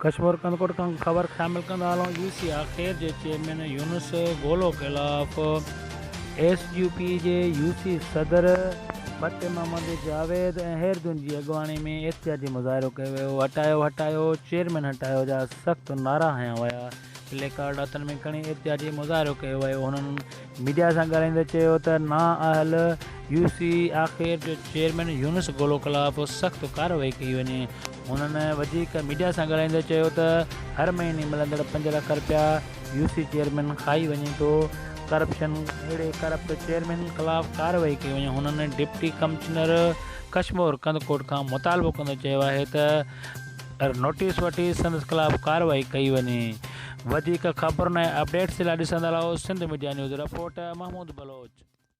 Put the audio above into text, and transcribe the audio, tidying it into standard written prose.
ڪشمور ڪنڌڪوٽ کان خبر شامل ڪندا هلون يو سي آخير جي چيئرمين يونس گولو خلاف ايس يو پي جي يو سي صدر ڀٽ محمد جاويد ۽ هيردون جي اڳواڻي ۾ احتجاجي مظاهرو ڪيو ويو هٽايو هٽايو چيئرمين هٽايو جا سخت نعرا هنيا ويا پلي ڪارڊ هٿن ۾ کڻي احتجاجي مظاهرو ڪيو ويو. هنن ميڊيا سان ڳالهائيندي چيو ته نااهل يو سي آخير جو چيئرمين يونس گولو خلاف سخت ڪارروائي ڪئي وڃي. هنن وڌيڪ ميڊيا سان ڳالهائيندي چيو ته هر مهيني ملندڙ 5 لک رپيا يو سي چيئرمين کائي وڃي ٿو، ڪرپشن اهڙي ڪرپٽ چيئرمين خلاف ڪارروائي ڪئي وڃي. هنن ڊپٽي ڪمشنر ڪشمور ڪنڌڪوٽ کان مطالبو ڪندي چيو آهي ته نوٽيس وٺي سندس خلاف ڪارروائي ڪئي وڃي. وڌيڪ خبرن ۽ اپڊيٽس لاء ڏسندا رهو Sindh media news report Mahmood Baloch.